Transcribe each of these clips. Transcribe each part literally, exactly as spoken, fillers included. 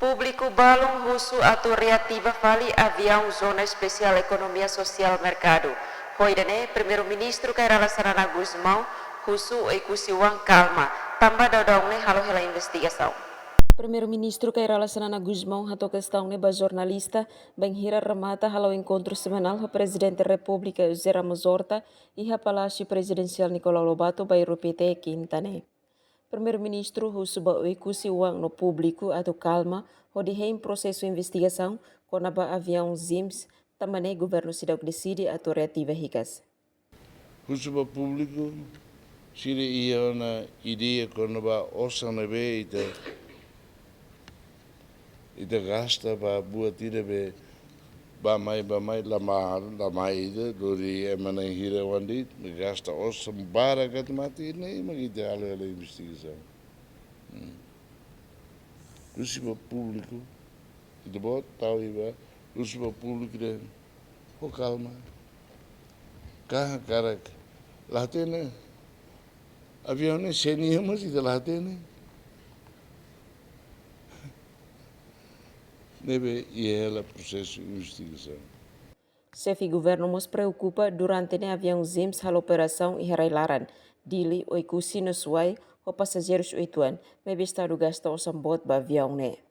Públiku balun husu atu reativa fali aviaun Zona Espesiál Ekonomia Sosiál Merkadu. Ho ida-ne'e, Primeiru-Ministru Kay Rala Xanana Gusmão husu Oekusi oan kalma, tanba daudaun ne'e halo hela investigasaun. Primeiru-Ministru Kay Rala Xanana Gusmão hato'o kestaun ne'e ba jornalista, bainhira remata halo enkontru semanál ho Prezidente Repúblika José Ramos Horta iha Palásiu Prezidensiál Nicolau Lobato, Bairru Pité, Kinta ne'e. Primeiru-Ministru husu ba Oekusi oan no públiku atu kalma hodi hein prosesu investigasaun kona-ba aviaun ZIMS, tanba ne'e governu seidauk deside atu reativa hikas. Husu ba públiku, sira iha ona ideia kona-ba osan ne'ebé ita, ita gasta ba buat ida be bá-mai, bá-mai, la ma-, la mai ida, lori ema na'in hira oan de'it, mak gasta osan barak atu mate, ne'e mak ita halo hela investigasaun. Hmm. Husu ba públiku, ita-boot tau iha, husu ba públiku dehan ho kalma. Ka hakarak la hatene, aviaun ne'e sé nian mós ita la hatene. Ne'ebé iha hela prosesu investigasaun. Xefe governu mós preokupa durante ne'e aviaun ZIMS halo operasaun iha rai-laran, Dili, Oekusi no Suai, ho pasajeirus oituan, maibé Estadu gasta osan boot ba aviaun ne'e.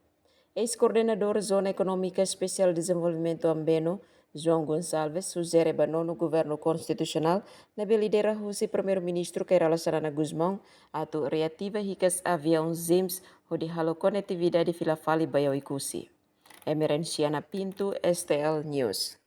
Eis-koordenadór Zona Ekonómika Espesiál Dezenvolvimentu Ambeno, João Gonçalves, sujere ba nonu governu konstitusionál, ne'ebé lidera husi Primeiru-Ministru Kay Rala Xanana Gusmão, atu reativa hikas aviaun ZIMS hodi halo konetividade fila fali ba iha Oekusi. Emerenciana Pinto, S T L News.